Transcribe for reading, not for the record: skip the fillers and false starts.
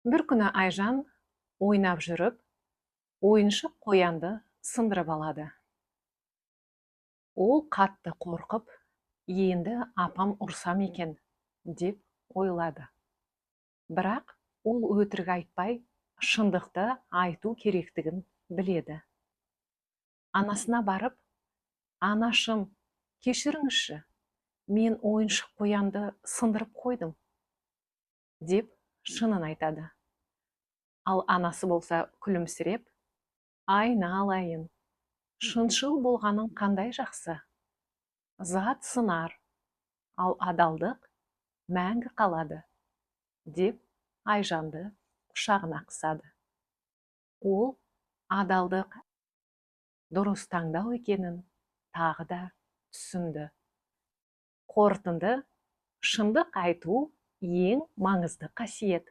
Бір күні Айжан ойнап жүріп, ойыншық қоянды сындырып алады. Ол қатты қорқып, «Енді апам ұрса ма екен?» деп ойлады. Бірақ ол өтірік айтпай, шындықты айту керектігін біледі. Анасына барып: «Анашым, кешіріңізші, мен ойыншық қоянды сындырып қойдым», – деп шынын айтады. Ал анасы болса күлімсіреп: «Айналайын, шыншыл болғаның қандай жақсы! Зат сынар, ал адалдық мәңгі қалады», – деп Айжанды құшағына қысады. Ол адалдық дұрыс таңдау екенін тағы да түсінді. Қорытынды: шындық айту – ең маңызды қасиет.